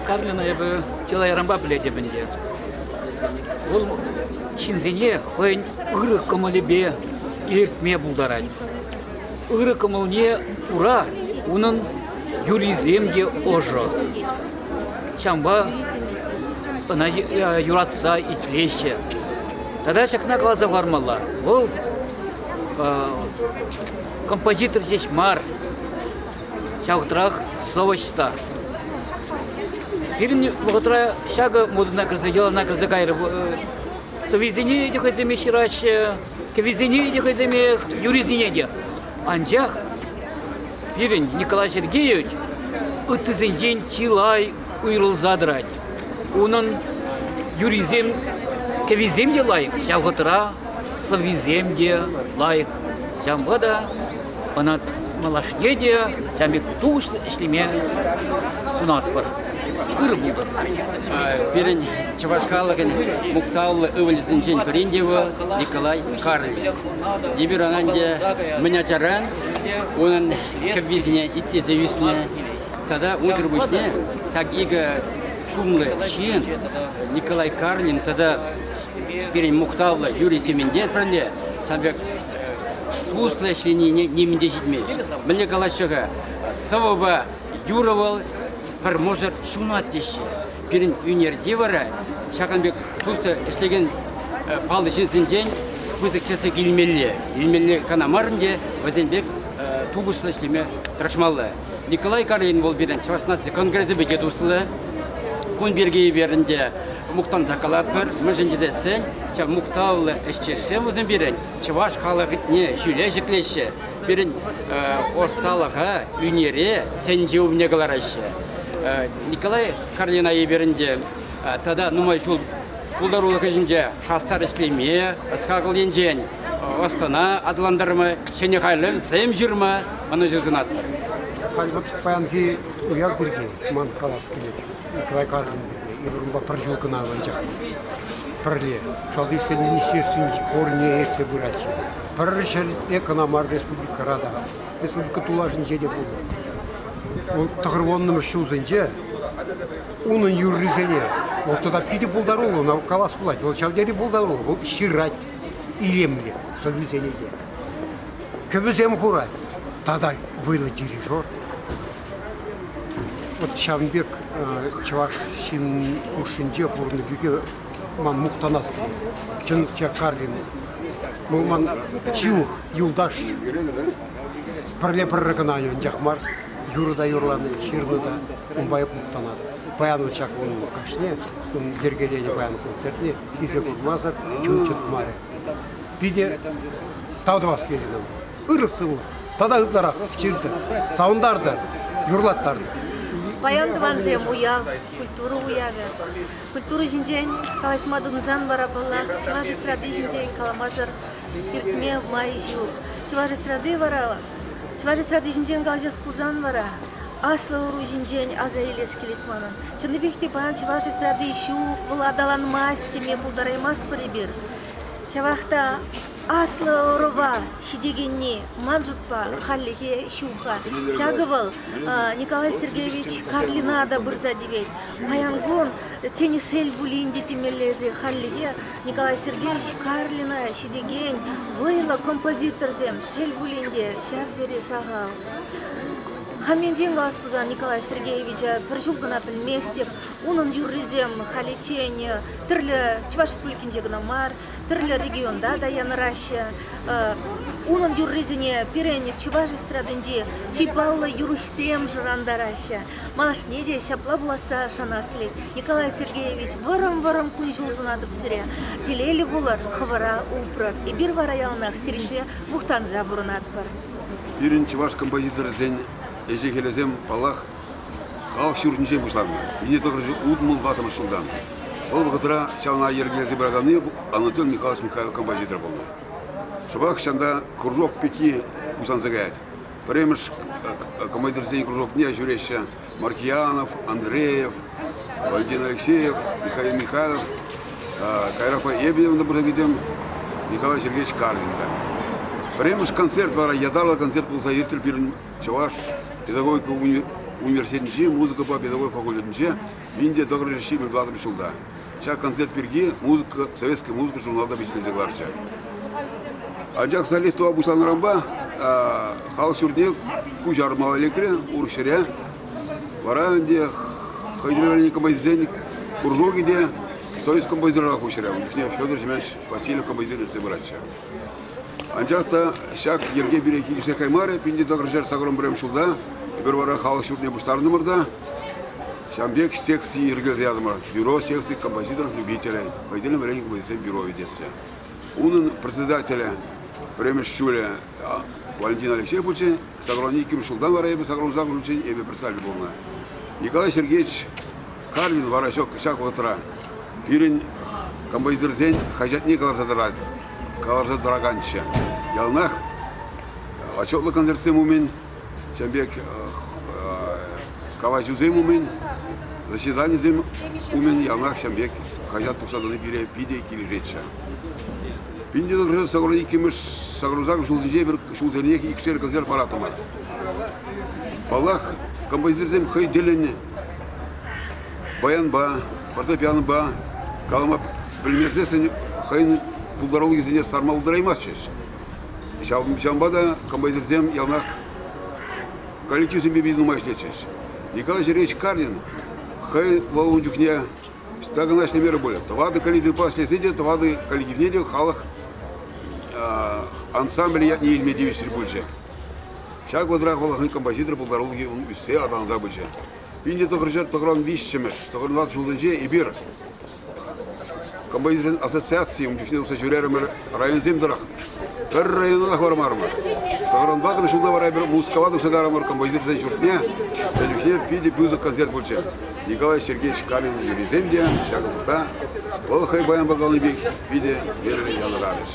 Карлина эпӗ чылайранпа пӗлетӗп ӗнтӗ. Вӑл ҫынсене хӑйӗн ырӑ кӑмӑлӗпе илӗртме пултарать. Ырӑ кӑмӑлне кура унӑн юррисем те ӑшӑ. Ҫавӑнпа ӑна юратса итлеҫҫӗ. Тата ҫакна каласа хӑвармалла. Вӑл композитор ҫеҫ мар, ҫав вӑхӑтрах сӑвӑҫ та. Пирӗн вӑхӑтра ҫакӑ модӑна кӗрсе, йӑлана кӗрсе кайрӗ. Сӑввисене те хӑйсемех ҫыраҫҫӗ, кӗввисене те хӑйсемех, юррисене те. Анчах пирӗн Николай Сергеевич ыттисенчен чылай уйрӑлса тӑрать. Унӑн юррисем, кӗввисем те лайӑх, ҫав вӑхӑтра сӑввисем те лайӑх. Ҫавӑнпа та ӑна малашне те ҫавӑн пек тухӑҫлӑ ӗҫлеме сунатпӑр. Ырӑ пултӑр. Пирӗн чӑваш халӑхӗн мухтавлӑ ывӑлӗсенчен пӗрин те вӑл Николай Карлин. Эпир ӑна ӗнтӗ мӗн ачаран унӑн кӗввисене итлесе ӳснӗ. Тата унсӑр пуҫне ҫак икӗ сумлӑ ҫын Николай Карлин тата пирӗн мухтавлӑ Юрий Сементер пӗрле ҫавӑн пек туслӑ ӗҫленине нимӗн те ҫитмест. Мӗнле калаҫҫӗ-ха, сӑвӑпа юрӑ вӑл пӗр мӑшӑр ҫунат теҫҫӗ. Пирӗн ӳнерте вара ҫакӑн пек туслӑ ӗҫлекен паллӑ ҫынсенчен пысӑк тӗслӗх илмелле. Илмелле кӑна мар ӗнтӗ, вӗсен пек тухӑҫлӑ ӗҫлеме тӑрӑшмалла. Николай Карлин вӑл пирӗн Чӑваш наци конгресӗпе те туслӑ. Кун пирки эпир ӗнтӗ мухтанса калатпӑр. Мӗншӗн тесен ҫав мухтавлӑ ӗҫтешсем вӗсем пирӗн чӑваш халӑхне ҫӳле ҫӗклеҫҫӗ, пирӗн ӑсталӑха, ӳнере тӗнче умне кӑлараҫҫӗ. Николай Карлина эпир ӗнтӗ тата нумай ҫул пултарулӑх ӗҫӗнче хастар ӗҫлеме, ӑс-хакӑл енчен ӑс-тӑна аталантарма, ҫӗнӗ хайлавсем ҫырма ӑнӑҫу сунатпӑр. Халь вот паянхи уяв пирки ман калас килет. Николай Карлин пирки. Эпир унпа пӗр ҫул кӑна анчах пӗрле Шалти ӗҫсен министерствин хорне ертсе пыратчӗ. Пӗр ҫӗрте кӑна мар республикӑра та, республика тулашӗнче те пулнӑ. Вӑл тӑхӑрвуннӑмӗш ҫулсенче унӑн юррисене вӑл тата питӗ пултаруллӑ, ӑна калас пулать, вӑл ҫав тери пултаруллӑ, вӑл ҫырать илемлӗ сӑввисене те. Кӗвӗсем хурать тата вӑйлӑ дирижер. Вот ҫавӑн пек чӑваш ҫын хушшинче пурӑннӑ пирки ман мухтанас килет. Чӑн Карлин. Вӑл ман ҫывӑх юлташ. Пӗрле пӗрре кӑна анчах мар. Юрӑ та юрланӑ, ҫырнӑ та. Унпа эп мухтанатӑп. Паян вот ҫак ун каҫне, ун йӗркеленӗ паян концертне килсе курмасӑр чун чӑтмарӗ. Питӗ тав тӑвас килет ӑна. Ырӑ сывлӑх тата ытларах чиртӗр, савӑнтартӑр, юрлаттартӑр. Паян тӑвансем уяв, культура уявӗ. Культура ҫинчен калаҫма тытӑнсан вара, паллах, чӑваш эстради ҫинчен каламасӑр иртме май ҫук. Чӑваш эстради вара, чӑваш эстради ҫинчен калаҫас пулсан вара, аслӑ ӑру ҫинчен аса илес килет манӑн. Чӑннипех те паян чӑваш эстради ҫук, вӑл аталанмасть теме пултараймастпӑр эпир. Ҫавах та аслӑ ӑрӑва ҫитекенни ман шутпа хальлӗхе ҫук-ха. Ҫакӑ вӑл Николай Сергеевич Карлина та пырса тивет. Паян кун тен шел пулин те темелле-ши хальлӗхе Николай Сергеевич Карлина ҫитекен вӑйлӑ композиторсем шел пулин те ҫав тери сахал. Хам енчен калас пулсан Николай Сергеевича пӗр ҫул кӑна пӗлместӗп. Унӑн юррисем халиччен тӗрлӗ Чӑваш Республикинче кӑна мар, тӗрлӗ регионта та янӑраҫҫӗ. Унӑн юррисене пирӗн чӑваш эстрадинчи чи паллӑ юрӑҫсем шӑрантараҫҫӗ. Малашне те ҫапла пуласса шанас килет. Николай Сергеевич, вӑрӑм-вӑрӑм кун-ҫул сунатӑп сире. Телейлӗ пулӑр, хӑвӑра упрӑр. Эпир вара яланах сирӗнпе мухтанса пурӑнатпӑр. Пирӗн чӑваш композиторӗсен ӗҫӗ-хӗлӗсем, паллах, халӑх ҫуртӗнчен пуҫланнӑ. 1964 ҫултан. Вӑл вӑхӑтра ҫавна йӗркелесе пыраканни Анатолий Михайлович Михайлов композитор пулнӑ. Шӑпах ҫанта кружок пекки пуҫланса каять. Пӗрремӗш композиторсен кружокне ҫӳреҫҫӗ Маркиянов, Андреев, Валентин Алексеев, Михаил Михайлов, каярахпа эпӗ унта пырса кӗтӗм, Николай Сергеевич Карлин та. Пӗрремӗш концерт вара ятарлӑ концерт пулса иртрӗ пирӗн Чӑваш педагогика. университетӗнчи музыкӑпа педагогика факультетӗнче 1924 ҫулта. Ҫак концерт пирки музыка, «Советская музыка» журналта пичетленсе кӑларчӗ. Анчах залив тӑва пуҫланӑранпа халӑх ҫуртне куҫармалла лекрӗ урӑх ҫӗре. Вара ӗнтӗ хӑйсен вӗреннӗ композиторсен кружокӗ те Союз композитора куҫрӗ. Ун чухне Федор Семенович Васильев композитор ертсе пыратчӗ. Анчах та ҫак йӗрке пире килӗшсе каймарӗ. 1981 ҫулта эпир вара халӑх ҫуртне пуҫтарӑнтӑмӑр та ҫавӑн пек секци йӗркелесе ятӑмӑр. Бюро секци композиторов любителей, хӑйсен вӗреннӗ композиторсен бюровӗ теҫҫӗ. Унӑн председателӗ пӗрремӗш ҫулӗ Валентин Алексеев пулчӗ. Сакӑрван иккӗмӗш ҫултан вара эпӗ сакӑрван ҫулччен эпӗ председатель пулнӑ. Николай Сергеевич Карлин вара ҫак вӑхӑтра пирӗн композиторсен хаҫатне кӑларса тӑрать, кӑларса тӑраканччӗ. Яланах отчетлӑ концертсем умӗн, ҫавӑн пек калаҫусем умӗн, заседанисем умӗн яланах ҫавӑн пек хаҫат тухса тӑни пире питӗ килӗшетчӗ. 1982-мӗш сакӑр ҫулсенче эпир ҫулсеренех икшер концерт параттӑмӑр. Паллах, композиторсем хӑй тӗллӗн баянпа, фортепианопа калама пӗлмесессӗн хӑйӗн пултарулӑхӗсене сарма пултараймастчӗҫ. Ҫавӑнпа та композиторсем яланах коллективсемпе питӗ нумай ӗҫлетчӗҫ. Николай Сергеевич Карлин хӑй вӑл ун чухне ӑҫта кӑна ӗҫлемерӗ пулӗ. Тӑватӑ коллективпа ӗҫлесе те тӑватӑ коллективне те халӑх ансамбль ятне илме тивӗҫлӗ пулчӗ. Ҫак вӑхӑтрах вӑл хӑй композитор пултарулӑхӗ ӳссе аталанса пычӗ. 1993-мӗш, тӑхӑрват ҫулсенче эпир композиторсен ассоциацийӗ ун чухне тухса ҫӳрерӗмӗр районсем тӑрӑх. Пӗр района та хӑвармарӑмӑр. Тӑхӑрӑнтӑваттӑмӗш ҫулта вара эпир Мускава тухса карӑмӑр композиторсен ҫуртне. Ун чухне питӗ пысӑк концерт пулчӗ. Николай Сергеевич Калин юррисем те ҫак вӑхӑтра вӑл хӑй баянпа калани пек питӗ вирлӗ янӑрарӗҫ.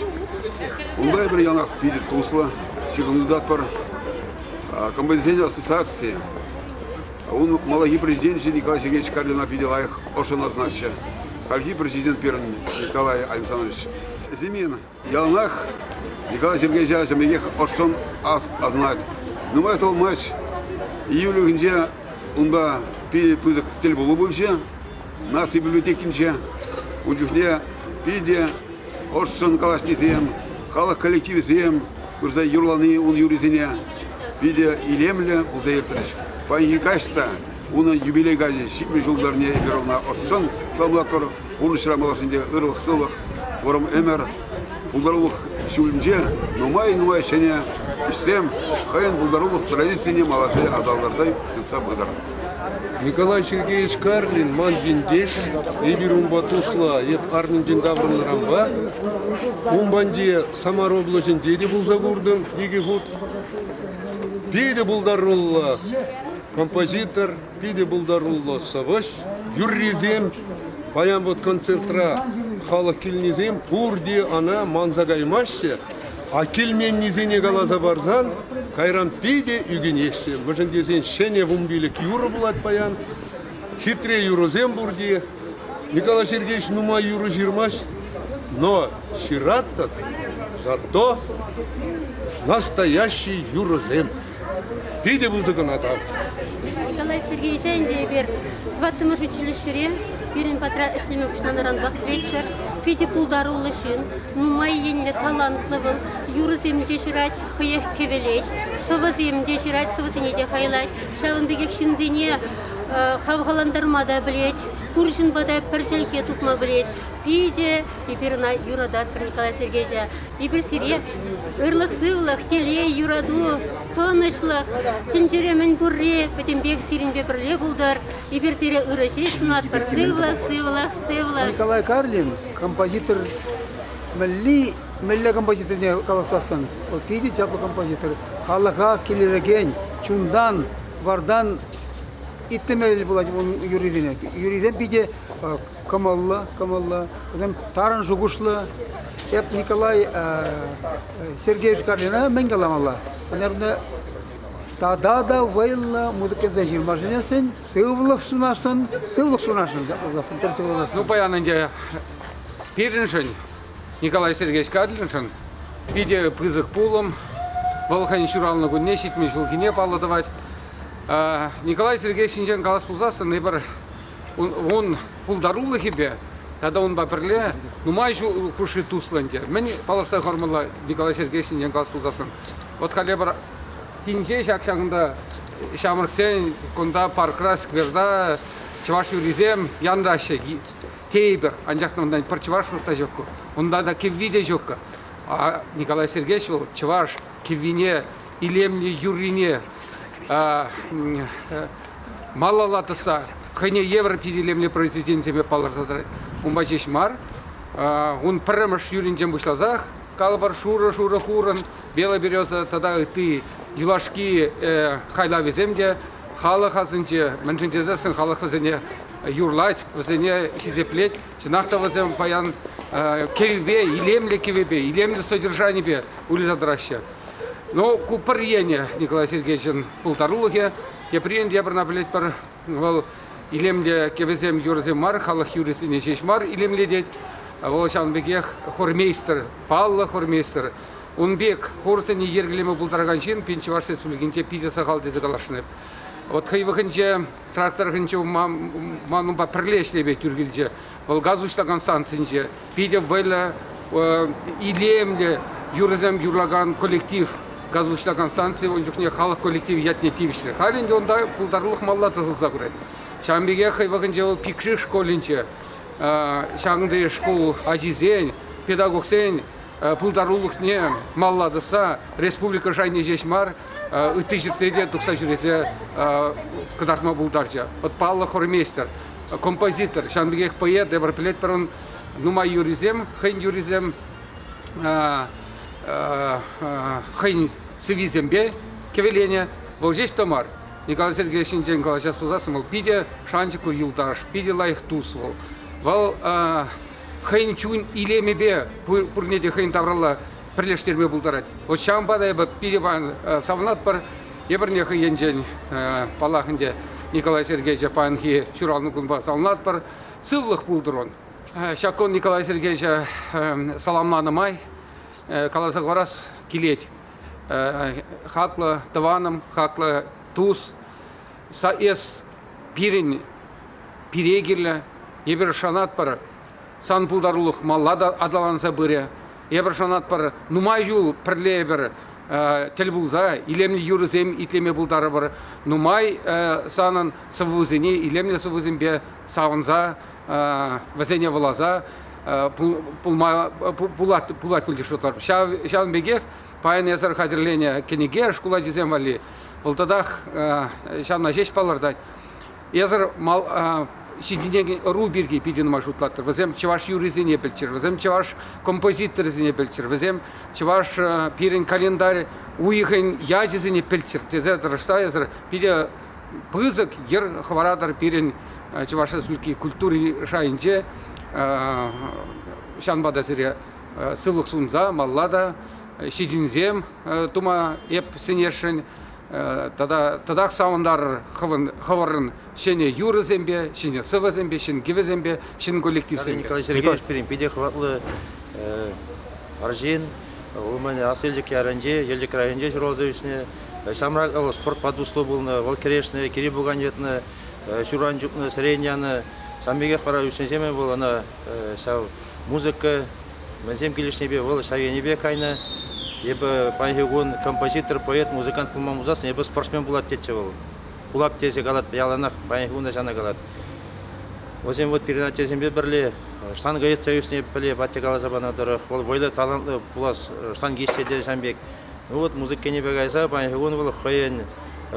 Унта эпир яланах питӗ туслӑ ҫыхӑну тытатпӑр. Композиторсен ассоциацийӗ ун малахи президенчӗ Николай Сергеевич Карлина питӗ лайӑх ӑшшӑн асӑнатчӗ. Хальхи президент пирӗн Николай Александрович Зимин яланах Николай Сергеевича ҫавӑн пекех ӑшшӑн асӑнать. Нумай пулмасть июль уйӑхӗнче унпа питӗ пысӑк тӗлпулу пулчӗ наци библиотекинче. Ун чухне питӗ ӑшшӑн калаҫнисем, халӑх коллективӗсем пырса юрлани ун юррисене питӗ илемлӗ пулса иртрӗҫ. Паянхи каҫ та унӑн юбилей каҫӗ 70 ҫул пӗрне эпир ӑна ӑшшӑн саламлатпӑр. Пурнӑҫра малашне ырлӑх-сывлӑх, вӑрӑм ӗмӗр, пултарулӑх ҫулӗнче нумай-нумай ҫӗнӗ ӗҫсем хӑйӗн пултарулӑх традицине малашне аталантарса тытса пытӑр. Николай Сергеевич Карлин ман ентеш. Эпир унпа туслӑ. Эп арминчен таврӑннӑранпа ун патӗнче Самар облаҫӗнче те пулса куртӑм икӗ хут. Питӗ пултаруллӑ композитор, питӗ пултаруллӑ сӑвӑҫ. Юррисем паян вот концертра халӑх килнисем пурте ӑна манса каймаҫҫӗ. А килменнисене каласа парсан кайран питӗ ӳкӗнеҫҫӗ. Мӗншӗн тесен ҫӗнӗ вунпилӗк юрӑ пулать паян. Хитре юрӑсем пурте. Николай Сергеевич нумай юрӑ ҫырмасть, но ҫырать-тӑк зато настоящий юрӑсем. Питӗ пысӑк ӑна тав. Николай Сергеевича ӗнтӗ эпир тӑваттӑмӗш училищӗре пирӗн патра ӗҫлеме пуҫланӑранпах пӗлетпӗр. Питӗ пултаруллӑ ҫын, нумай енлӗ талантлӑ вӑл. Юрӑсем те ҫырать, хӑех кӗвӗлет, сӑвӑсем те ҫырать, сӑвӑсене те хайлать. Ҫавӑн пекех ҫынсене хавхалантарма та пӗлет, пур ҫынпа та пӗр чӗлхе тупма пӗлет. Питӗ эпир ӑна юрататпӑр, Николай Сергеевича. Эпир сире ырлӑх-сывлӑх, телей, юрату, тӑнӑҫлӑх, тӗнчере мӗн пурри пӗтӗмпех сирӗнпе пӗрле пултӑр. Эпир сире ырӑ ҫеҫ сунатпӑр. Сывлӑх, сывлӑх, сывлӑх. Николай Карлин композитор мӗнли, мӗнле композиторне калаҫсассӑн, вӑл питӗ чаплӑ композитор. Халӑха килӗшекен, чунтан, вартан итлемелле пулать ун юррисене. Юррисем питӗ кӑмӑллӑ, кӑмӑллӑ, вӗсем тарӑн шухӑшлӑ. Эп Николай Сергеевич Карлина мӗн каламалла? Наверное, тата та вӑйлӑ музыкӑсем ҫырма сӗнесшӗн, сывлӑх сунасшӑн, сывлӑх сунасшӑн, тӗрӗс пуласшӑн. Ну, паян ӗнтӗ пирӗншӗн, Николай Сергеевич Карлиншӑн питӗ пысӑк пулӑм. Вӑл хӑйӗн ҫуралнӑ кунне, 70 ҫулхине паллӑ тӑвать. Николай Сергеевич ҫинчен калас пулсассӑн эпир ун пултарулӑхӗпе тата унпа пӗрле нумай ҫул хушши туслӑ ӗнтӗ. Мӗн палӑртса хӑвармалла Николай Сергеевич ҫинчен калас пулсассӑн? Вот халь эпир тин ҫеҫ ҫак ҫакӑнта ҫамрӑксен кунта паркра, скверта чӑваш юррисем янраҫҫӗ тейӗпӗр. Анчах та унтан пӗр чӑвашлӑх та ҫук. Унта та кӗвви те ҫук. А Николай Сергеевич вӑл чӑваш кӗввине, илемлӗ юррине малалла тӑсса хӑйне евӗр питӗ илемлӗ произведенисемпе палӑрса тӑрать. Унпа ҫеҫ мар, ун пӗрремӗш юрринчен пуҫласах калӑпӑр шурӑ-шурӑ хурӑн, Белая береза тата ытти юлашки хайлавӗсем те халӑх асӗнче, мӗншӗн тесессӗн халӑх вӗсене юрлать, вӗсене хисеплет. Чӑнах та вӗсем паян кӗвӗпе, илемлӗ кӗвӗпе, илемлӗ содержанипе улиса тӑраҫҫӗ. Но ку пӗр енӗ Николай Сергеевичӑн пултарулӑхӗ, тепри ӗнтӗ эпир ӑна пӗлетпӗр, вӑл илемлӗ кӗвӗсем, юрӑсем мар, халӑх юррисене ҫеҫ мар илемлетет. Вӑл ҫавӑн пекех хормейстер, паллӑ хормейстер. Ун пек хорсене йӗркелеме пултаракан ҫын пин Чӑваш Республикинче питӗ сахал тесе каласшӑн эп. Вот хӑй вӑхӑтӗнче Трак тӑрӑхӗнче ман унпа пӗрле ӗҫлеме тӳр килчӗ. Вӑл газ уҫлакан станцинче питӗ вӑйлӑ, илемлӗ юрӑсем юрлакан коллектив газ уҫлакан станци ун чухне халӑх коллективӗ ятне тивӗҫрӗ. Халь ӗнтӗ унта пултарулӑх малла тӑсӑлса пырать. Ҫавӑн пекех хӑй вӑхӑтӗнче вӑл Пикших школӗнче ҫакӑнти шкул ачисен, педагогсен пултарулӑхне малла тӑсса республика шайне ҫеҫ мар, ытти ҫӗрте те тухса ҫӳресе кӑтартма пултарчӗ. Вот паллӑ хормейстер, композитор, ҫавӑн пекех поэт, эпир пӗлетпӗр ун нумай юррисем, хӑйӗн юррисем хӑйӗн сӑввисемпе кӗвӗленӗ. Вӑл ҫеҫ те мар, Николай Сергеевич ҫинчен калаҫас пулсассӑн вӑл питӗ шанчӑклӑ юлташ, питӗ лайӑх тус вӑл. Вӑл хӑйӗн чун илемӗпе пурне те хӑйӗн тавралла пӗрлештерме пултарать. Вот ҫавӑнпа та эпӗ питӗ савӑнатпӑр. Эпӗрне хӑй енчен, паллах ӗнтӗ, Николай Сергеевича паянхи ҫуралнӑ кунпа саламлатпӑр. Сывлӑх пултӑр он. Ҫак кун Николай Сергеевича саламланӑ май каласа хӑварас килет. Хаклӑ тӑванӑм, хаклӑ тус, эс пирӗн пире кирлӗ. Эпир шанатпӑр, сан пултарулӑх малла та аталанса пырӗ. Эпир шанатпӑр, нумай ҫул пӗрле эпир тӗл пулса илемлӗ юрӑсем итлеме пултарӑпӑр. Нумай санӑн сӑввусене илемлӗ сӑввусемпе савӑнса, вӗсене вуласа пулма пулать пуль тесе шутлатӑп. Ҫавӑн пекех паян эсӗр хатӗрленӗ кӗнеке шкул ачисем валли вӑл татах ҫавна ҫеҫ палӑртать. Эсӗр ҫитӗнекен ӑру пирки питӗ нумай шутлаттӑр. Вӗсем чӑваш юррисене пӗлччӗр, вӗсем чӑваш композиторӗсене пӗлччӗр, вӗсем чӑваш пирӗн календарь уйӑхӗн ячӗсене пӗлччӗр тесе тӑрӑшса эсӗр питӗ пысӑк йӗр хӑваратӑр пирӗн Чӑваш Республики культури шайӗнче. Ҫавӑнпа та сире сывлӑх сунса малла та ҫитӗнсем тума эп сӗнесшӗн. Тата татах савӑнтарӑр хӑвӑн хӑвӑрӑн ҫӗнӗ юрӑсемпе, ҫӗнӗ сӑвӑсемпе, ҫӗн кӗвӗсемпе, ҫӗн коллективсемпе. Николай Сергеевич пирӗн питӗ хӑватлӑ арҫын. Вӑл ман Аслӑ Елчӗк ялӗнче, Елчӗк районӗнче ҫуралса ӳснӗ. Ҫамрӑк вӑл спортпа туслӑ пулнӑ, вӑл кӗрешнӗ, кире пукан йӑтнӑ, ҫуран чупнӑ, сӗрен янӑ. Ҫавӑн пекех вара ӳснӗҫемӗн вӑл ӑна ҫав музыка Мӗнсем килӗшнипе вӑл ҫав енӗпе кайнӑ. Эпӗ паянхи кун композитор, поэт, музыкант пулман пулсассӑн эпӗ спортсмен пулать тетчӗ вӑл. Пулап тесе калать, яланах паянхи кун та ҫавна калать. Вӗсем вот пирӗн аттесемпе пӗрле штанга йӑтса ӳснӗ пӗле атте каласа панӑ тӑрӑх, вӑл вӑйлӑ талантлӑ пулас штангист те ҫавӑн пек. Ну вот музыка енӗпе кайса паянхи кун вӑл хӑйӗн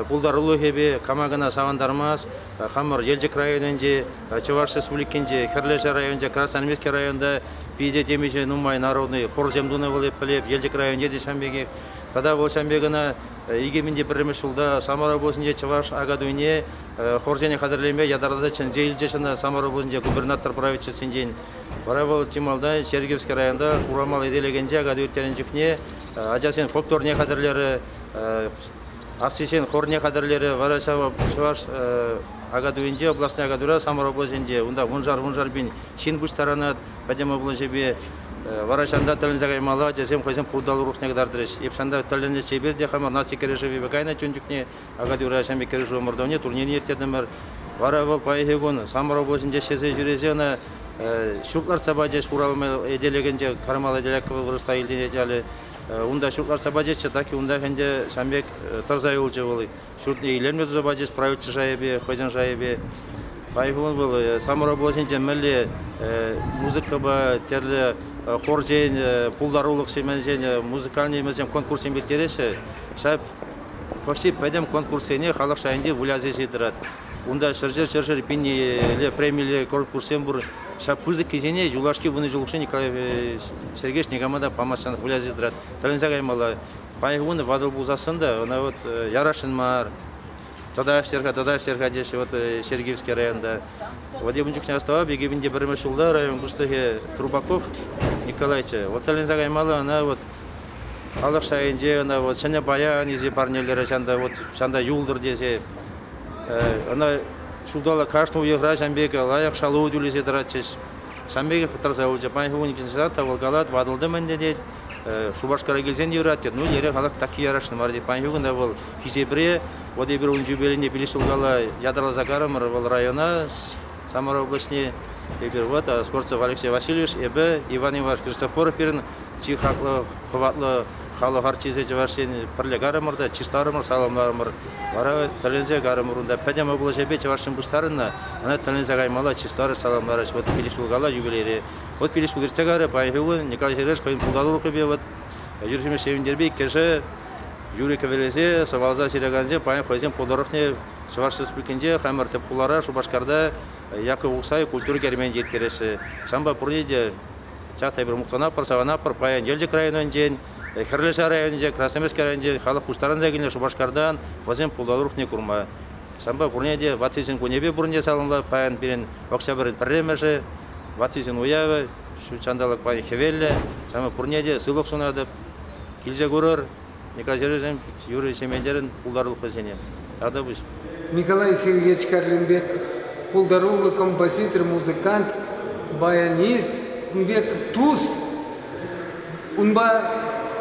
пултарулӑхӗпе кама кӑна савӑнтармасть. Хамӑр Елчӗк районӗнчи, Чӑваш Республикинчи, Хӗрлӗ районӗнче, Красноармейски районта питӗ темиҫе нумай народный хорсем тунӑ вӑл эп пӗлеп. Елчӗк районӗнче те ҫавӑн пекех. Тата вӑл ҫавӑн пек ӑна 2001 ҫулта Самара облаҫӗнче Чӑваш Акатуйне хорсене хатӗрлеме ятарласа чӗнсе илчӗҫ ӑна Самара облаҫӗнче губернатор правительствинчен. Вара вӑл чи малтан Сергиевски районта Хурамал Этелекӗнче Акатуй ирттернӗ чухне ачасен фольклорне хатӗрлерӗ, Аслисен хорне хатӗрлерӗ. Вара ҫав чӑваш Акатуйӗнче, облаҫной Акатуйра, Самар облаҫӗнче, унта вуншар-вуншар пин ҫын пуҫтаранать пӗтӗм облаҫӗпе. Вара ҫанта тӗлӗнсе каймалла, ачасем хӑйсен пултарулӑхне кӑтартрӗҫ. Эп ҫанта тӗлӗннӗччӗ эпир те хамӑр наци кӗрешӗвӗпе кайнӑ чун чухне Акатуйра ҫам пек кӗрешӳ ӑмӑртӑвне турнирне ирттертӗмӗр. Вара вӑл паянхи кун Самар облаҫӗнче ӗҫлесе ҫӳресе ӑна ҫурт лартса пачӗҫ Урал этелекӗнче Кармал Этелекова вырӑсла илтӗнет ялӗ. Унта ҫурт лартса пачӗҫчӗ, так унтах ӗнтӗ ҫам пек тӑрса юлчӗ вӑл. Ҫуртне илемлӗ туса пачӗҫ правительство шайӗпе, хӑйсен шайӗпе. Паянхи кун вӑл Самар облаҫӗнче мӗнле музыкӑпа тӗрлӗ хорсен, пултарулӑх ҫемьесен, музыкальный вӗсем конкурссем ирттереҫҫӗ. Ҫав почти пӗтӗм конкурссене халӑх шайӗнче выляса тӑрать. Унта ҫӗршер-ҫӗршер пинле премилле конкурссем пур. Ҫав пысӑккисене юлашки вунӑ ҫул хушши Николай Сергеевич никама та памасть выляса тӑрать. Тӗлӗнсе каймалла. Паянхи кун ватӑ пулсассӑн та ӑна вот ярасшӑн мар. Тата ӗҫлер-ха, тата ӗҫлер-ха теҫҫӗ вот Сергиевский районта. Вот эпӗ ун чухне астӑвап, 2001 ҫулта район пуҫлӑхӗ Трубаков Николаевич вот тӗлӗнсе каймалла ӑна вот халӑх шайӗнче ӑна вот ҫӗнӗ паян илсе парнелерӗ ҫанта вот ҫанта юлтӑр тесе. Ӑна ҫулталӑк кашни уйӑхра ҫам пек лайӑх шалу тӳлесе тӑратчӗҫ. Ҫам пекех тӑрса юлчӗ. Паянхи кун иккӗнче та вӑл калать, ватӑлтӑм ӗнтӗ тет. Шупашкара килсен те юрать тет. Ну, лере халӑх такки ярасшӑн мар тет. Паянхи кун та вӑл хисепре. Вот эпир ун юбилейне пилеш ҫулкала ятарласа карӑмӑр вӑл района, Самара облаҫне. Эпир вот Скворцов Алексей Васильевич, эпӗ Иван Иванович Христофоров пирӗн чи хаклӑ, хӑватлӑ халӑх артисчӗ Чӑваш Ен пӗрле карӑмӑр та чысларӑмӑр, саламларӑмӑр. Вара тӗлӗнсе карӑмӑр унта. Пӗтӗм облаҫӗпе чӑвашсем пуҫтарӑннӑ. Ӑна тӗлӗнсе каймалла чысларӗҫ, саламларӗҫ. Вот пилеш ҫулкала юбилейре. Вот пилеш ҫул иртсе кайрӗ. Паянхи кун Николай Сергеевич хӑйӗн пултарулӑхӗпе вот Юрҫимӗҫ Севентерпе иккӗшӗ юрӑ кӗвӗлесе, сӑвалса ҫыракансем паян хӑйсен пултарулӑхне Чӑваш Республикинче, хамӑр тӗп хулара, Шупашкарта Яков Ухсай культура керменӗнче ирттереҫҫӗ. Ҫавӑнпа пурне те ҫак та эпир мухтанатпӑр, савӑнатпӑр. Паян Елчӗк районӗнчен, Хӗрлӗ Ҫар районӗнчен, Красноармейски районӗнчен халӑх пуҫтарӑнса килнӗ Шупашкартан вӗсен пултарулӑхне курма. Ҫавӑнпа пурне те ваттисен кунӗпе пурне саламлать. Паян пирӗн октябрӗн пӗрремӗшӗ, ваттисен уявӗ, ҫут ҫанталӑк паян хӗвеллӗ. Ҫавӑнпа пурне те сывлӑх сунатӑп. Килсе курӑр, Николай Сергеевич, Юрий Сементерӗн пултарулӑхӗсене. Тата пуҫ. Николай Сергеевич Карлин пек пултаруллӑ композитор, музыкант, баянист, ун пек тус, унпа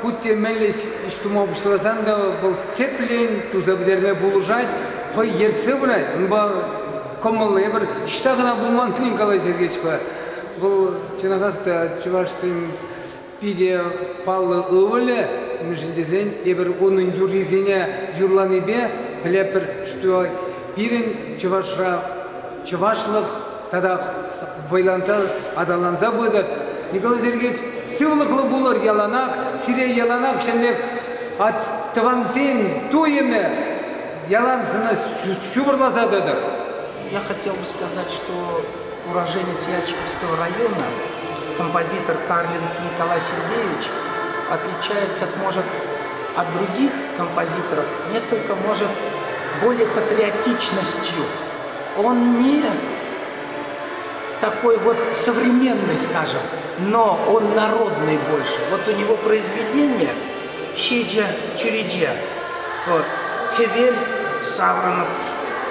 хуть те мӗнле ӗҫ тума пуҫласан та вӑл тӗплӗн туса пӗтерме пулӑшать, хӑй ертсе пырать, унпа кӑмӑллӑ. Эпир ӑҫта кӑна пулман Николай Сергеевичпа. Вӑл чӑнахах та чӑвашсен питӗ паллӑ ывӑлӗ, мӗншӗн тесен эпир унӑн юррисене юрланипе пӗлетпӗр, что пирӗн чӑвашра чӑвашлӑх тата вӑйланса аталанса пытӑр. Николай Сергеевич, сывлӑхлӑ пулӑр яланах, сире яланах ҫын пек тӑвансен туйӑмӗ ялан сана ҫупӑрласа тӑтӑр. Я хотел бы сказать, что уроженец Яльчиковского района, композитор Карлин Николай Сергеевич, отличается, может, от других композиторов, несколько, может, более патриотичностью. Он не такой вот современный, скажем, но он народный больше. Вот у него произведение «Щиджа Чуриджа», вот, «Хевель Савранов»,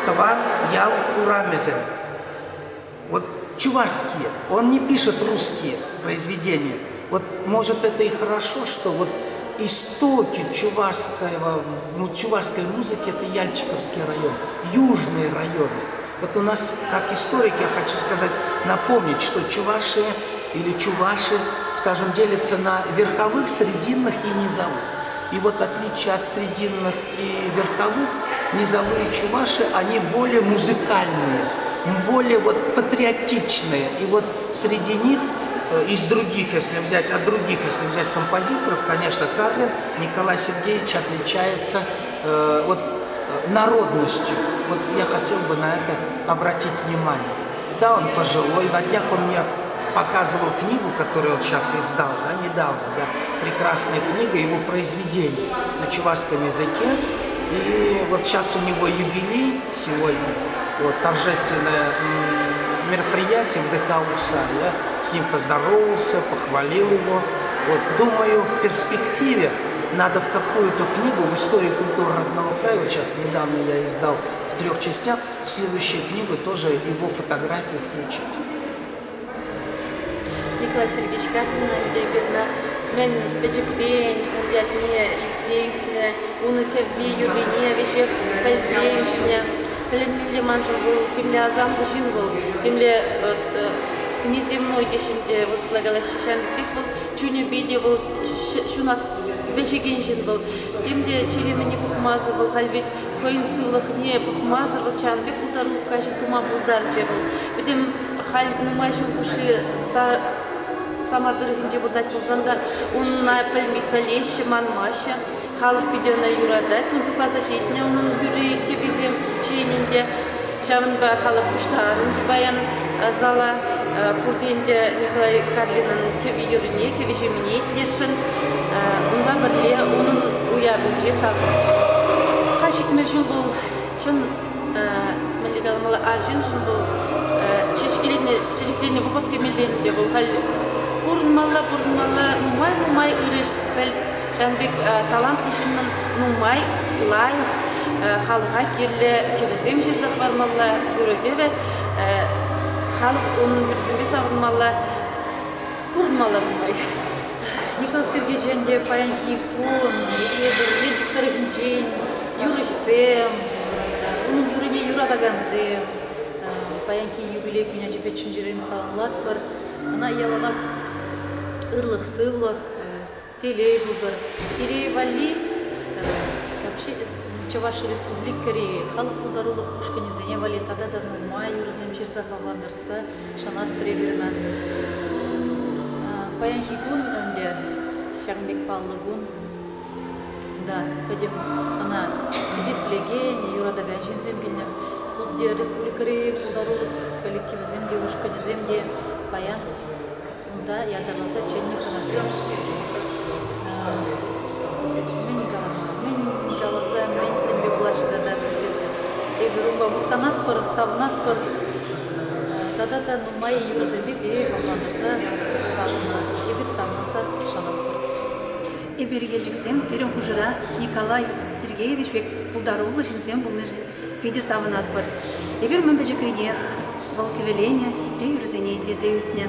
«Тӑван ял урамӗсем». Вот чувашские, он не пишет русские произведения. Вот может это и хорошо, что вот истоки чувашского, ну, чувашской музыки это Яльчиковский район, южные районы. Вот у нас, как историк, я хочу сказать, напомнить, что чуваши или чуваши, скажем, делятся на верховых, срединных и низовых. И вот отличие от срединных и верховых, низовые чуваши, они более музыкальные, более вот патриотичные. И вот среди них, из других, если взять, от других, если взять композиторов, конечно, Карлин Николай Сергеевич отличается вот, народностью. Вот я хотел бы на это обратить внимание. Да, он пожилой, на днях он мне показывал книгу, которую он сейчас издал, да, недавно, да, прекрасная книга его произведений на чувашском языке. И вот сейчас у него юбилей сегодня, вот, торжественное мероприятие в ДК УКСА. Я с ним поздоровался, похвалил его. Вот, думаю, в перспективе надо в какую-то книгу в истории культуры родного края, вот сейчас недавно я издал в трех частях, в следующую книгу тоже его фотографию включить. Николай Сергеевич Карлин ӗнтӗ эпир ӑна мӗн пӗчӗкрен ун ятне илсе ӳснӗ, унӑн кӗвви-юррине веҫех пӗлсе ӳснӗ. Тӗлӗнмелле маншӑн вӑл темле асамлӑ ҫын вӑл, темле вот неземной теҫҫӗ ӗнтӗ вырӑсла калаҫҫӗ, ҫавӑн пекрех вӑл чунӗпе те вӑл ҫунат вӗҫекен ҫын вӑл. Темле чӗре-мӗне пӑхмасӑр вӑл халь вӗт хӑйӗн сывлӑхне пӑхмасӑр вӑл ҫавӑн пек пултарулӑх каҫӗ тума пултарчӗ вӑл. Пӗтӗм халь нумай ҫул хушши Самар тӑрӑхӗнче пурӑнать пулсан та унна пӗлеҫҫӗ, манмаҫҫӗ. Халӑх питӗ ӑна юратать, тунсӑхласа ҫитнӗ унӑн юрри-кӗввисем чиенӗн те. Ҫавӑнпа халӑх пуҫтарӑнчӗ паян зала. Пурте ӗнтӗ Николай Карлинӑн кӗвви-юррине, кӗвӗ-ҫеммине итлесшӗн. Унпа пӗрле унӑн уявӗнче савӑнӑҫ. Ҫитмӗл ҫул вӑл чӑн мӗнле каламалла, арҫыншӑн вӑл чечекленнӗ, чечекленнӗ вӑхӑт темелле ӗнтӗ вӑл халь пурӑнмалла, пурӑнмалла нумай-нумай ырӑ пӗл ҫавӑн пек талантлӑ ҫыннӑн нумай лайӑх халӑха кирлӗ кӗвӗсем ҫырса хӑвармалла, юрӑ-кӗвӗ халӑх унӑн юррисемпе савӑнмалла, пурӑнмалла нумай. Николай Сергеевич ӗнтӗ паянхи кун эпир Елчӗк тӑрӑхӗнчен юрӑҫсем, унӑн юррине юратакансем паянхи юбилей кунӗнче чун-чӗререн саламлатпӑр. Ӑна яланах ырлӑх-сывлӑх, телей пултӑр. Пире валли вообще Чӑваш Республикӑри халӑх пултарулӑх ушкӑнӗсене валли тата та нумай юрӑсем ҫырса хавхалантарса шанатпӑр эпир ӑна. Паянхи кун ӗнтӗ ҫакӑн пек паллӑ кун. Кунта пӗтӗм ӑна хисеплекен, юратакан ҫынсем килнӗ. Республикӑри пултарулӑх коллективӗсем те, ушкӑнӗсем те паян унта ятарласа чӗннӗ хӑнасем. Мӗн калама, мӗн каласа, мӗн сӗнме пулать-ши тата пӗлместӗп. Эпир унпа мухтанатпӑр, савӑнатпӑр. Тата та нумай юрӑсемпе пире хавхалантарса савӑнас, эпир савӑнасса шанатпӑр. Эпир Елчӗксем пирӗн хушӑра Николай Сергеевич пек пултаруллӑ ҫынсем пулнишӗн питӗ савӑнатпӑр. Эпир мӗн пӗчӗкренех вӑл кӗвӗленӗ хитре юрӑсене итлесе ӳснӗ.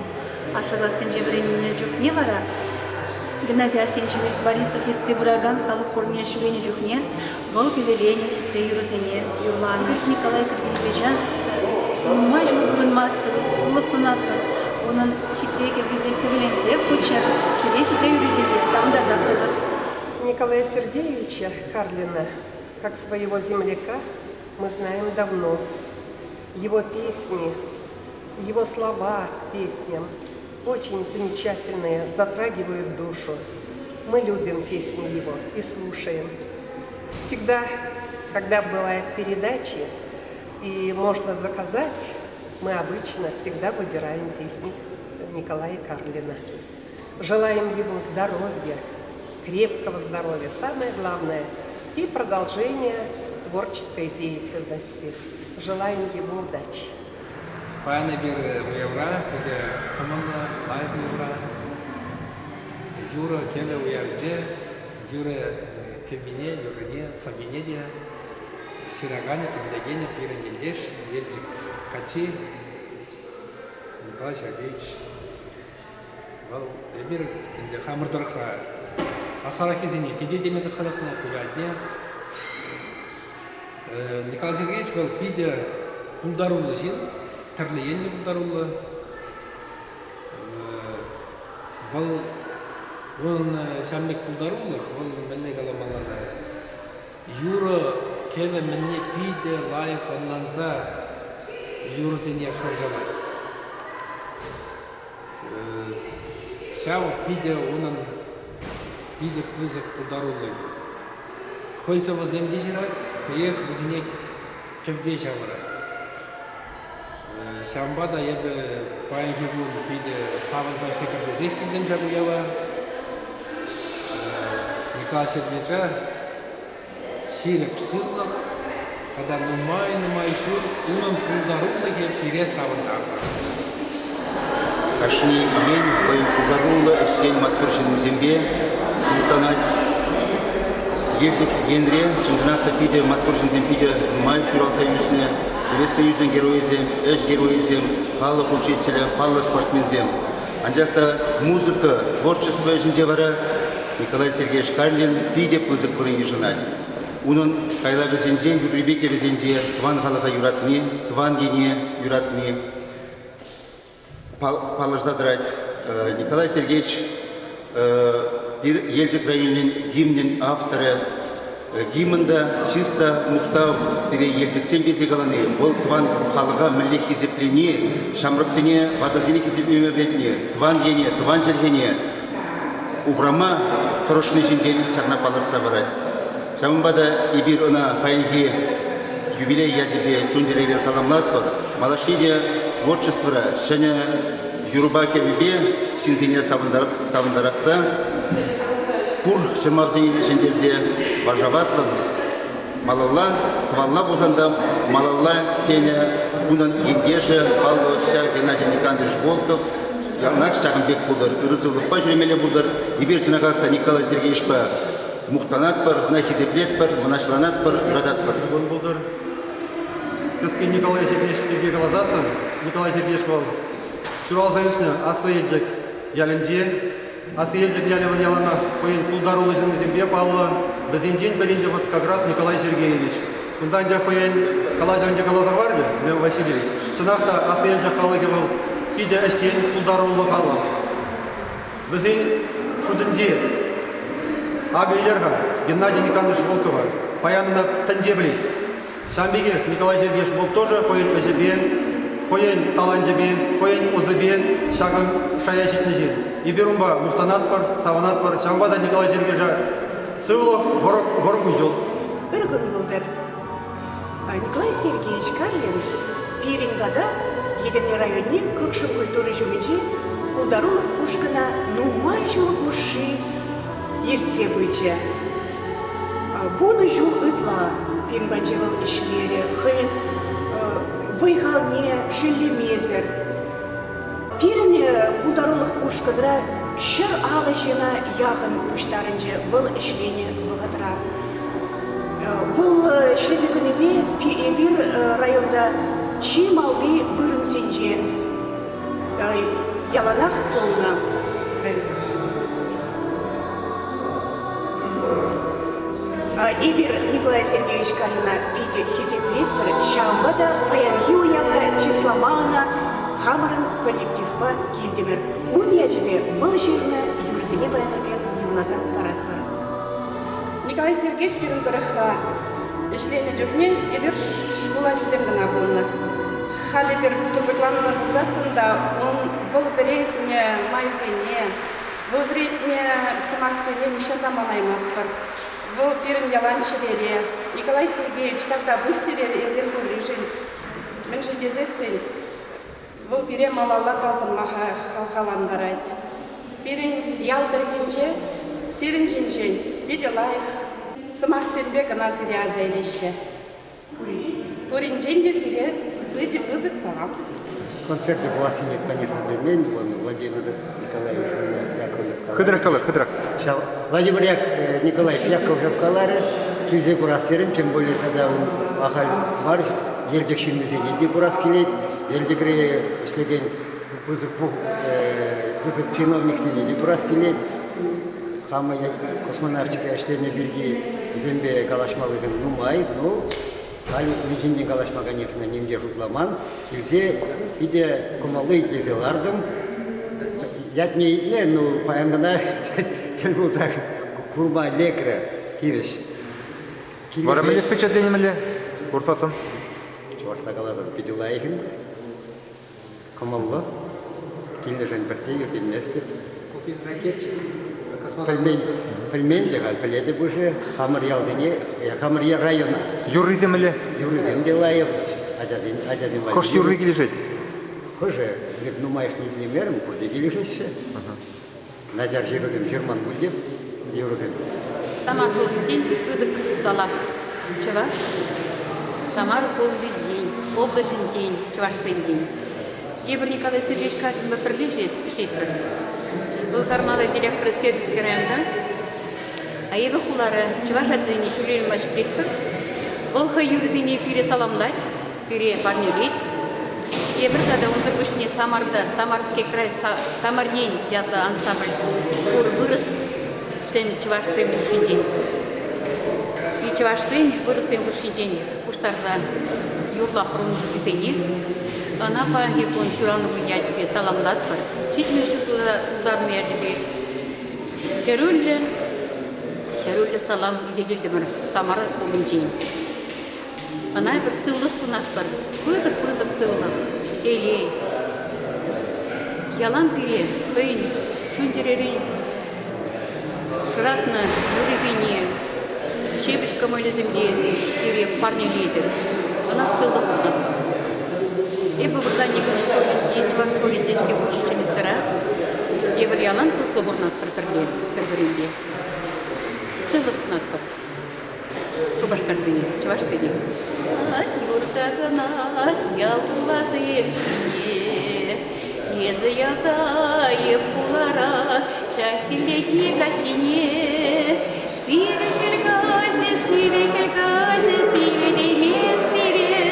Аслӑ классенче вӗреннӗ чухне вара Геннадий Арсеньевич Борисов ертсе пыракан халӑх хорне ҫӳренӗ чухне вӑл кӗвӗленӗ хитре юрӑсене юрланӑ. Николай Сергеевича нумай ҫул пурӑнма сывлӑх сунатпӑр. Унӑн хитре кӗввисем кӗвӗленсех пыччӑр, пире хитре юррисемпе савӑнтарсах тӑтӑр. Николая Сергеевича Карлина, как своего земляка, мы знаем давно. Его песни, его слова к песням очень замечательные, затрагивают душу. Мы любим песни его и слушаем. Всегда, когда бывают передачи и можно заказать, мы обычно всегда выбираем песни Николая Карлина. Желаем ему здоровья, крепкого здоровья, самое главное, и продолжения творческой деятельности. Желаем ему удачи. Паян эпир уявра, питӗ кӑмӑллӑ, лайӑх уявра, юрӑ, кӗвӗ уявӗнче юрӑ кӗввине, юррине, сӑввине те ҫыраканӗ, кӗвӗлекенӗ пирӗн ентеш Елчӗк каччи Николай Сергеевич. Вӑл эпир ӗнтӗ хамӑр тӑрӑхра аслӑраххисене тете теме хӑнӑхнӑ, пулятне. Николай Сергеевич вӑл питӗ пултаруллӑ ҫын, тӗрлӗ енлӗ пултаруллӑ. Вӑл унӑн ҫавӑн пек пултарулӑх, вӑл мӗнле каламалла та, юрӑ кӗвӗ мӗнне питӗ лайӑх ӑнланса юрӑсене шӑрҫалать. Ҫав питӗ унӑн питӗ пысӑк пултарулӑхӗ. Хӑй сӑвӑсем те ҫырать, хӑех вӗсене кӗвве ҫавӑрать. Ҫавӑнпа та эпӗ паянхи кун питӗ савӑнса хӗпӗртесех килтӗм ҫак уява. Николай Сергеевича ҫирӗп сывлӑх тата нумай-нумай ҫул унӑн пултарулӑхӗ пире савӑнтартӑр. Кашни ен хӑйӗн пултаруллӑ ӗҫсен маттур ҫыннисемпе мухтанать. Елчӗк енре чӑн-чӑнах та питӗ маттур ҫынсем питӗ нумай ҫуралса ӳснӗ. Совет Союзӗн геройӗсем, ӗҫ геройӗсем, халӑх учителӗ, паллӑ спортсменсем. Анчах та музыка, творчество ӗҫӗнче вара Николай Сергеевич Карлин питӗ пысӑк вырӑн йышӑнать. Унӑн хайлавӗсенче, юррипе кӗвӗсенче тӑван халӑха юратни, тӑван ене юратни палӑрса тӑрать. Николай Сергеевич Елчӗк районӗн гимнӗн авторӗ. Гимн та чыс та мухтав сире Елчӗксем тесе калани, вӑл тӑван халӑха мӗнле хисеплени, ҫамрӑксене, ватӑсене хисеплеме вӗрентни, тӑван ене, тӑван чӗлхене упрама тӑрӑшни ҫинчен ҫакна палӑртса парать. Ҫавӑнпа та эпир ӑна паянхи юбилей ячӗпе чун-чӗререн саламлатпӑр. Малашне те творчествӑра ҫӗнӗ юрӑпа кӗвӗпе ҫынсене савӑнтарасса, пур чӑрмавсене те ҫӗнтерсе вашаватлӑн малалла, тӑвалла пулсан та малалла тенӗ унӑн ентешӗ, паллӑ ӑсчах Геннадий Никандрович Волков. Яланах ҫакӑн пек пултӑр, ырӑ сывлӑхпа ҫӳремелле пултӑр. Эпир чӑнахах та Николай Сергеевичпа мухтанатпӑр, ӑна хисеплетпӗр, мӑнаҫланатпӑр, юрататпӑр. Кун пултӑр. Кӗскен Николай Сергеевич пирки каласассӑн, Николай Сергеевич вӑл ҫуралса ӳснӗ Аслӑ Елчӗк ялӗнче. Аслӑ Елчӗк ялӗ вӑл яланах хӑйӗн пултаруллӑ ҫыннисемпе паллӑ. Вӗсенчен пӗрин те вот как раз Николай Сергеевич. Кунта ӗнтӗ хӑйӗн калаҫӑвӗнче каласа хӑварчӗ Лев Васильевич. Чӑнах та Аслӑ Елчӗк халӑхӗ вӑл питӗ ӗҫчен, пултаруллӑ халӑх. Вӗсен шутӗнче акӑ илер-ха Геннадий Никандрович Волкова. Паян ӑна тӗнче пӗлет. Ҫавӑн пекех Николай Сергеевич вӑл тоже хӑйӗн ӗҫӗпе, хӑйӗн таланчӗпе, хӑйӗн ӑсӗпе ҫакӑн шая ҫитнӗ ҫын. Эпир унпа мухтанатпӑр, савӑнатпӑр. Ҫавӑнпа та Николай Сергеевича сывлӑх, вӑрӑм кун-ҫул. Ыр кун пултӑр. Николай Сергеевич Карлин пирӗн пата Етӗрне районне Кӑкшӑм культура ҫумӗнчи пултарулӑх ушкӑна нумай ҫул хушши ертсе пычӗ. 10 ҫул ытла пирӗн патче вӑл ӗҫлерӗ, хӑйӗн вӑй-халне шеллемесӗр. Пирӗн пултарулӑх ушкӑнра 150 ҫына яхӑн пуҫтарӑнчӗ вӑл ӗҫленӗ вӑхӑтра. Вӑл ӗҫлесе пынипе эпир районта чи малти вырӑнсенче яланах пулнӑ. Эпир Николай Сергеевич Калина питӗ хисеплетпӗр, ҫавӑнпа та паянхи уява чыслама ӑна хамӑрӑн коллективпа килтӗмӗр. Ун ячӗпе вӑл ҫырнӑ юрӑсене паян эпир юрласа паратпӑр. Николай Сергеевич пирӗн тӑрӑхра ӗҫленӗ чухне эпир шкул ачисем кӑна пулнӑ. Халь эпир кӑсӑкланнӑ пулсассӑн та ун вӑл вӗрентнӗ майсене, вӑл вӗрентнӗ сӑмахсене нихҫан та манаймастпӑр. Вӑл пирӗн ялан чӗрере. Николай Сергеевич, тавтапуҫ сире эсир пурришӗн. Мӗншӗн тесессӗн Вӑл пире малалла талпӑнма хавхалантарать. Пирӗн ял тӑрӑхӗнче сирӗн ҫинчен питӗ лайӑх сӑмахсемпе кӑна сире аса илеҫҫӗ. Пуринчен те сире питӗ пысӑк салам. Концерте пулассине, конечно, пӗлмен. Владимир Николаевич Яковлев. Хытрах кала, хытрах. Ҫав Владимир Николаевич Яковлев каларӗ, килсе курас терӗм, тем более тата ун ахаль мар, Елчӗк ҫыннисене те курас килет. Елчӗкре ӗҫлекен пысӑк пысӑк чиновниксене те курас килет. Хамӑр космонавтика ӗҫленӗ пирки вӗсемпе калаҫма вӗсем нумай, ну, халь ун ҫинчен калаҫма, конечно, ним те шутламан. Килсе питӗ кӑмӑллӑ итлесе лартӑм. Ятне илтнӗ, ну, паян кӑна тӗл пулса курма лекрӗ тивӗҫ. Вара мӗнле впечатлени мӗнле курсассӑн? Чӑвашла каласан питӗ лайӑх ӗнтӗ. Кӑмӑллӑ. Килнӗшӗн пӗртте ӳркенместӗп. Пӗлмен, пӗлмен те халь, пӗлетӗп уже. Хамӑр ялсене, хамӑр района. Юррисем мӗнле? Юррисем те лайӑх. Ачасен, ачасем валли. Хӑш юрри килӗшет? Хӑшӗ? Эп нумайӑшне итлемерӗм, пурте килӗшеҫҫӗ. Начар ҫырусем ҫырман пуль те юрӑсем. Самар хулинчен пысӑк сала. Чӑваш Самар хулинчен, облаҫӗнчен, чӑвашсенчен. Эпир Николай Сергеевич Катинпа пӗрле ӗҫлетпӗр. Вӑл Кармалы директор Сергей районта, а эпӗ хулара чӑваш ачисене ҫуллен ӗҫлетпӗр. Вӑл хӑй юррисене пире саламлать, пире парнелет. Эпир тата унсӑр пуҫне Самарта Самарский край Самар ен ятлӑ ансамбль пур вырӑссен чӑвашсем хушшинчен и чӑвашсен вырӑссен хушшинчен пуҫтарса юрлатпӑр ун юррисене. Ӑна паянхи кун ҫуралнӑ кун ячӗпе саламлатпӑр. 70 ҫул тултарнӑ ячӗпе хӗрӳллӗ хӗрӳллӗ салам илсе килтӗмӗр Самара хулинчен. Ӑна эпир сывлӑх сунатпӑр. Пысӑк-пысӑк сывлӑх, телей. Ялан пире хӑйӗн чун-чӗререн шӑратнӑ юррисене, ҫепӗҫ кӑмӑлӗсемпе пире парнелетӗр. Ӑна сывлӑх сунатпӑр. Эпӗ вырсарникун шкулӗнче, чӑваш шкулӗнче ӗҫле учительницӑра. Эпир ялан туслӑ пурӑнатпӑр пӗрле, пӗр-пӗринпе. Сывлӑх сунатпӑр. Шупашкартине, чӑвашсене. Юр такӑнать ял хуласем ҫине. Эсӗ ялта, эп хулара, ҫак хӗллехи каҫхине. Сивӗ хӗл каҫӗ, сивӗ хӗл каҫӗ, сивӗтеймест пире.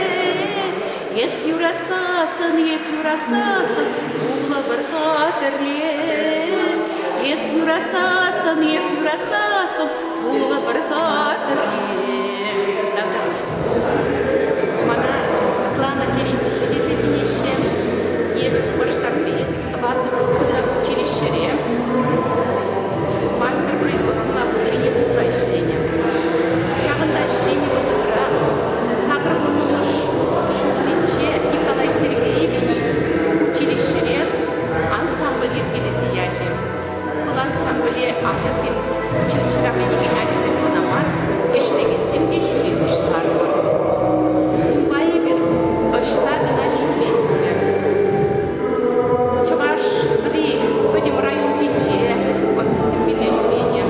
Эс юратсассӑн, эп юратсассӑн, пулӑпӑр-ха пӗрле. Эс юратсассӑн, эп юратсассӑн, пулӑпӑр-ха пӗрле. Мана Светлана Терентьева тесе чӗнеҫҫӗ. Эпӗ Шупашкарти тӑваттӑмӗш шкулта училищӗре мастер производствӑна обучение пулса ӗҫленӗ. Ҫавӑнта ӗҫленӗ вӑхӑтра 80-мӗш ҫулсенче Николай Сергеевич училищӗре ансамбль йӗркелесе ячӗ. Вӑл ансамбле ачасем, училищӗра вӗренекен ачасем кӑна мар, ӗҫлекенсем те ҫӳре пуҫларӑмӑр. Унпа эпир ӑҫта кӑна ҫитмен пулӗ. Чӑвашри пӗтӗм районсенче концертсемпе те ҫӳренӗ,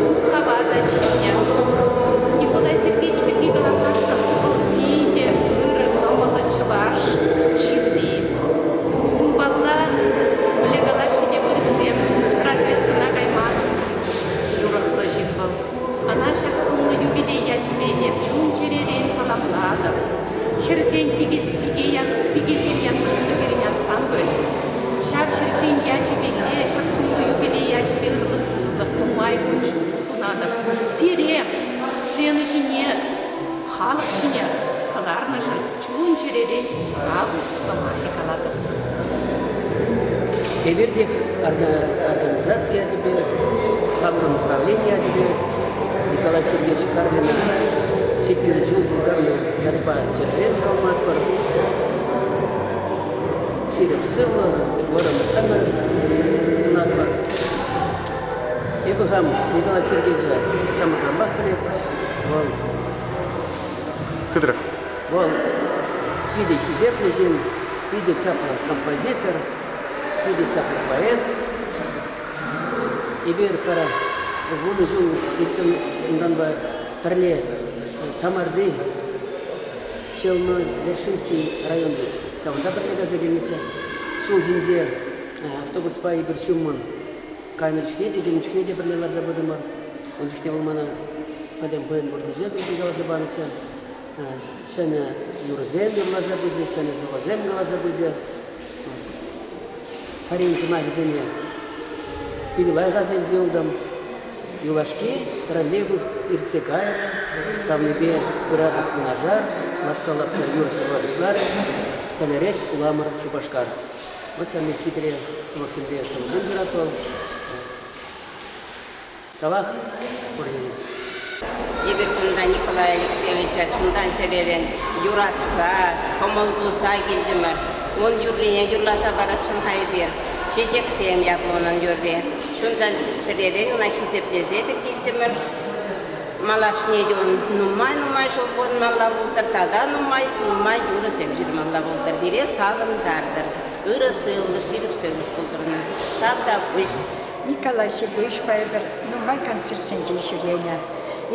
Мускава та ҫитнӗ. Николай Сергеевич пирки каласассӑн, вӑл питӗ ырӑ кӑмӑллӑ чӑваш ҫынни. Унпалла мӗнле калаҫҫӗ те вырӑссем, разведкӑна кайма юрӑхлӑ ҫын вӑл. Ӑна ҫак сумлӑ юбилей ячӗпе эп чун-чӗререн саламлатӑп. Хӗрсен пикесем ятлӑ пирӗн ансамбль. Ҫав хӗрсен ячӗпе ҫак сумлӑ юбилей ячӗпе ырлӑх-сывлӑх, нумай кун-ҫул сунатӑп. Пире сцена ҫине, халӑх ҫине кӑларнӑшӑн чун-чӗререн тав сӑмахӗ калатӑп. Эпир те организаци ячӗпе, хамӑрӑн управлени ячӗпе Николай Сергеевич Карлина 70 ҫул тултарнӑ ятпа чӗререн саламлатпӑр. Ҫирӗп сывлӑх, вӑрӑм ӗмӗр сунатпӑр. Эпӗ хам Николай Сергеевича ҫамрӑкранпах пӗлеп. Вӑл Хытрах. Вӑл питӗ хисеплӗ ҫын, питӗ чаплӑ композитор, питӗ чаплӑ поэт. Эпир пӗр 10 ҫул иртсен унтанпа пӗрле Самарти Челно-Вершинский район теҫ. Ҫавӑнта пӗрле кайса килнӗччӗ. Ҫул ҫинче автобуспа эпир ҫуммӑн кайнӑ чухне те, килнӗ чухне те пӗрле ларса пытӑмӑр. Ун чухне вӑл мана пӗтӗм хӑйӗн пурнӑҫӗ пирки каласа панӑччӗ. Ҫӗнӗ юрӑсем юрласа пычӗ, ҫӗнӗ сӑвӑсем каласа пычӗ. Пӗрин сӑмахӗсене питӗ лайӑх аса илсе юлтӑм. Юлашки троллейбус иртсе кайрӗ, савнипе пыратӑп юнашар, лапка-лапка юр ҫурла пуҫларӗ, тӗлӗрет хуламӑр Шупашкар. Вӑт ҫав пек хитре сӑмахсемпе сӑвӑсем ҫырать вӑл. Тавах пурне. Эпир кунта Николай Алексеевича чунтан-чӗререн юратса, кӑмӑл туса килтӗмӗр. Ун юррине юрласа парасшӑн-ха эпир. Чечексем ятлӑ унӑн юрри. Чунтан-чӗререн ӑна хисеплесе эпир килтӗмӗр. Малашне те ун нумай-нумай ҫул пурӑнмалла пултӑр тата нумай-нумай юрӑсем ҫырмалла пултӑр. Пире савӑнтартӑр. Ырӑ сывлӑх, ҫирӗп сывлӑх пултӑр ӑна. Тавтапуҫ. Николай Сергеевичпа эпир нумай концертсенче ҫӳренӗ.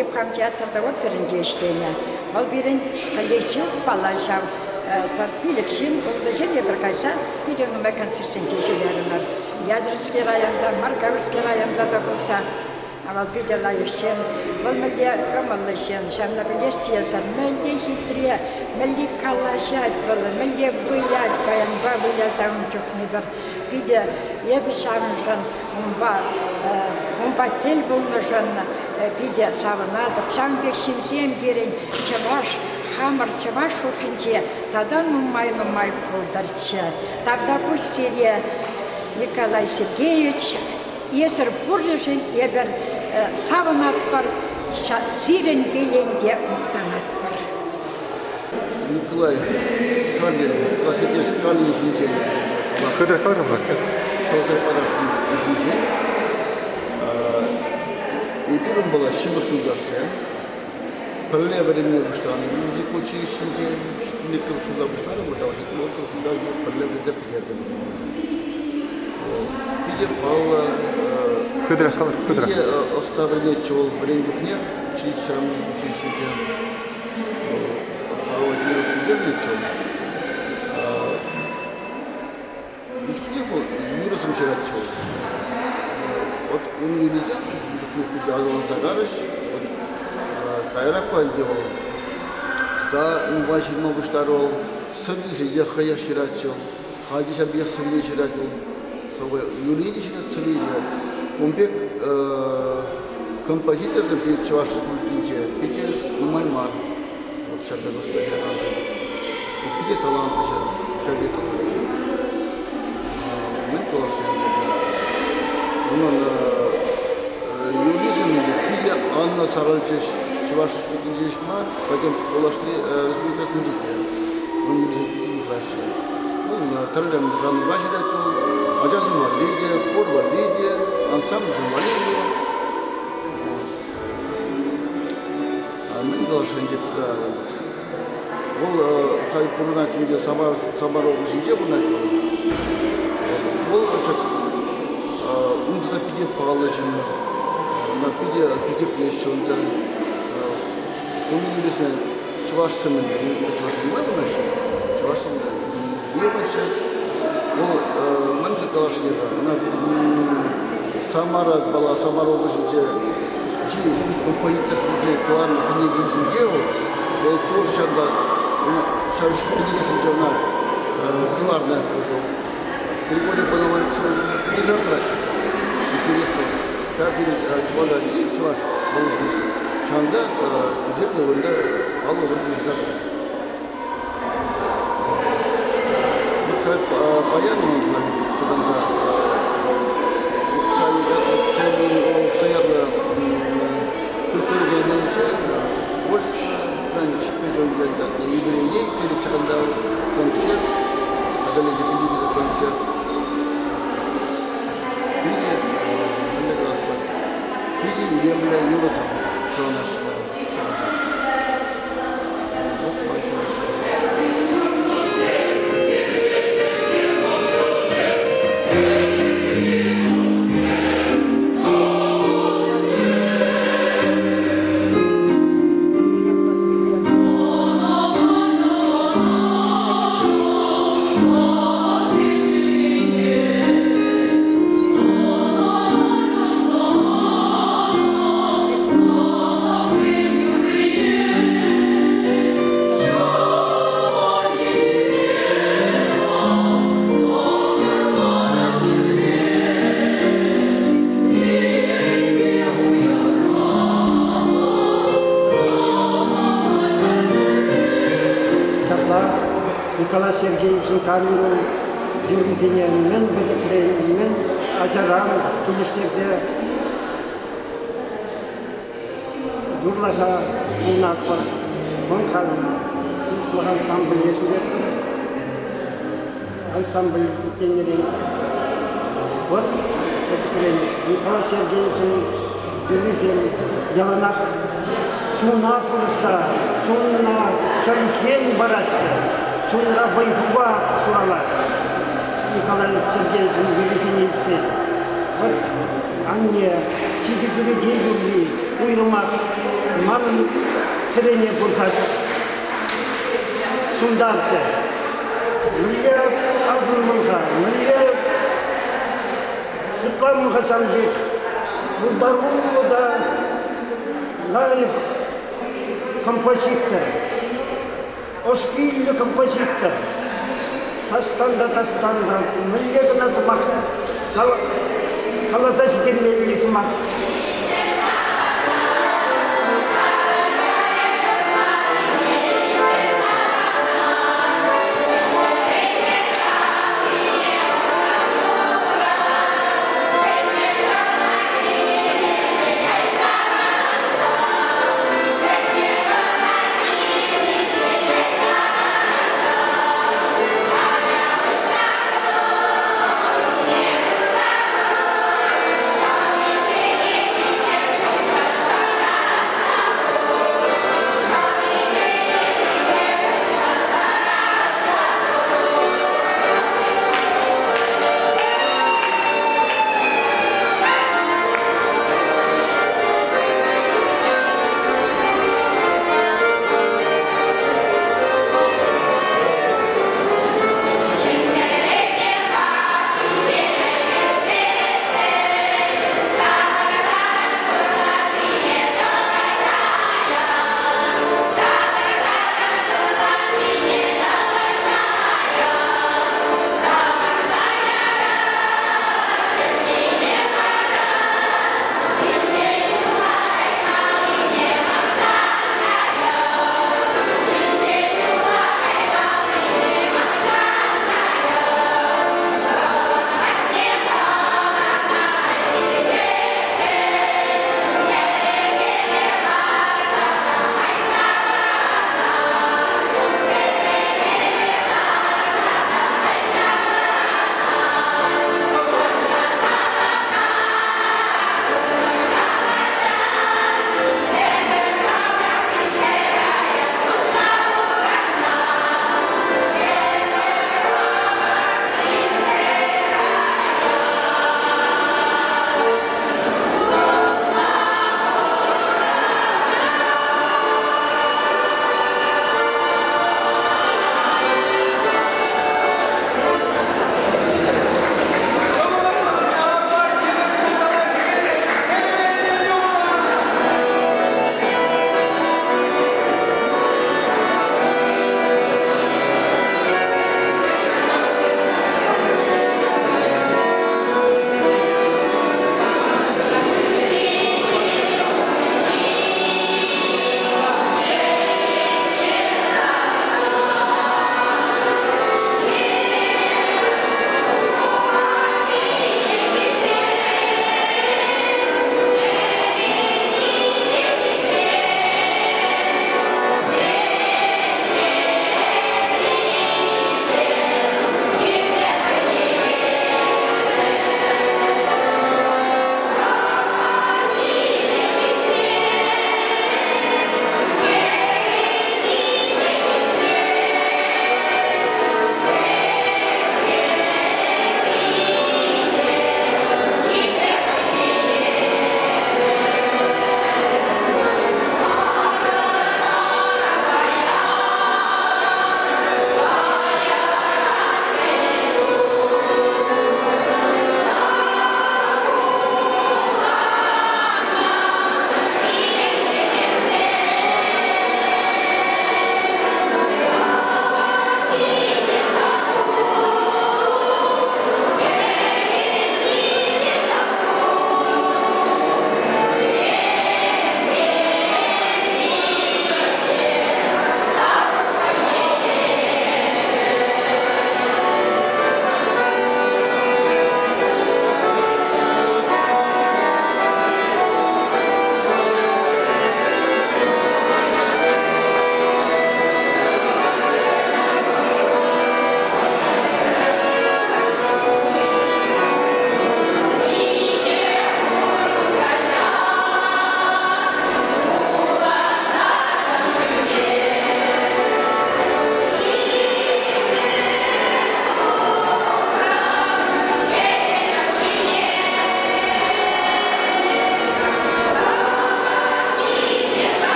Эп хам театрта оперинче ӗҫленӗ. Вӑл пирӗн коллектив паллах ҫав пӗр 5 ҫын, ултӑ ҫын эпир кайса питӗ нумай концертсенче ҫӳрерӗмӗр. Ядринский районта, Моргаушский районта та пулса. Вӑл питӗ лайӑх ҫын. Вӑл мӗнле кӑмӑллӑ ҫын, ҫавна пӗлесчӗ эсӗ, мӗнле хитре, мӗнле калаҫать вӑл, мӗнле вылять баянпа выляса ун чухне пӗр питӗ эпӗ ҫавӑншӑн унпа унпа тӗл пулнӑшӑн питӗ савӑнатӑп. Ҫавӑн пек ҫынсем пирӗн чӑваш, хамӑр чӑваш хушшинче тата нумай-нумай пултӑрччӗ. Тавтапуҫ сире, Николай Сергеевич. Эсӗр пурришӗн эпӗр савӑнатпӑр, сирӗн пиленте мухтанатпӑр. Николай Карлин, Василий Карлин ҫинчен Хытӑ хӑрӑмлӑх. Каласа парасшӑн ҫинчен. Эпир унпала ҫывӑх юлташсем. Пӗрле вӗренме пуҫланӑ музыка училищинче. Ҫитмӗл ҫулта пуҫларӑмӑр та, 76 ҫулта пӗрле вӗренсе пӗтертӗмӗр. Питӗ паллӑ, Хытӑрах хытӑрах. питӗ ӑста вӗренетчӗ вӑл вӗреннӗ чухне училищӗра, музыка училищинче. Владимировскинче вӗренетчӗ вӑл. Ун чухне вӑл юрӑсем ҫыратчӗ вӑл. Вот ун юррисем ун чухне питӗ аталанса карӗҫ. Вот каярахпа ӗнтӗ вӑл та унпа ҫырма пуҫларӗ вӑл. Сӑввисене хӑех ҫыратчӗ вӑл. Халь те ҫав пекех сӑвви ҫырать вӑл. Сӑвӑ юрри те ҫырать, сӑвви ҫырать. Ун пек композиторсем пирӗн Чӑваш Республикинче питӗ нумай мар. Вот ҫав пек ӑста ҫыракансем. Питӗ талантлӑ ҫын, ҫав пек талантлӑ ҫын. Мӗн каласшӑн Унӑн юррисем питӗ анлӑ сарӑлчӗҫ Чӑваш Республикинче ҫеҫ мар, пӗтӗм тулашри республикӑсенче те. Ун юррисем питӗ юрлаҫҫӗ. Тӗрлӗ жанрпа ҫырать вӑл. Ачасем валли те, хор валли те, ансамбльсем валли те. Мӗн каласшӑн ӗнтӗ Вӑл халь пурӑнать ӗнтӗ Самар, Самар облаҫӗнче пурӑнать вӑл. Вӑл ачак унта та питӗ паллӑ ҫын. Ӑна питӗ хисеплеҫҫӗ унта. Унӑн юррисене чӑвашсем чӑвашсем нумай пурӑнаҫҫӗ. Чӑвашсем юрлаҫҫӗ. Вӑл мӗн каласшӑн эпӗ? Ӑна Самара, Самар облаҫӗнче чи композиторсенче кӑларнӑ кӗнекесенче вӑл, вӑл тоже ҫавӑнпа ҫав кӗнекесенче ӑна кӑларнӑ тоже. Григорий Пономарев книжа тӑрать. Интересно. Ҫав пирӗн чӑваш ачи, чӑваш балӑсенче. Ҫавӑнта хисеплӗ вырӑнта паллӑ вырӑнта тӑрать. Вот халь паян унӑн ҫакӑнта Ухса ятлӑ культура керменӗнче творчествӑран юбилейне ирттерет ҫакӑнта концерт, хатӗрленсе питӗ концерт. Питӗ, мӗнле калас питӗ илемлӗ юрӑсем шӑранаҫҫӗ. Ҫапла Николай Сергеевичӑн Калинин юррисене мӗн пӗчӗкрен, мӗн ачаран килӗштерсе юрласа пурӑнатпӑр. Вӑл халь туслӑх ансамбльне ҫӳретпӗр. Ансамбль тенӗрен вӑл пӗчӗкрен Николай Сергеевичӑн юррисем яланах чуна пырса, чунна хӗлхем параҫҫӗ, чунра вӑй-хӑват ҫуралать. Николай Сергеевичӑн юррисене илтсен. Вӑт анне ҫичӗ чӳрече юрри уйрӑмах манӑн чӗрене пырса сунтарчӗ. Мӗнле асӑнмӑн-ха, мӗнле шутланмӑн-ха ҫав пек пултаруллӑ та лайӑх композитор, ӑш-пиллӗ композитор. Таҫтан та таҫтан та мӗнле кӑна сӑмах каласа ҫитермелли сӑмах.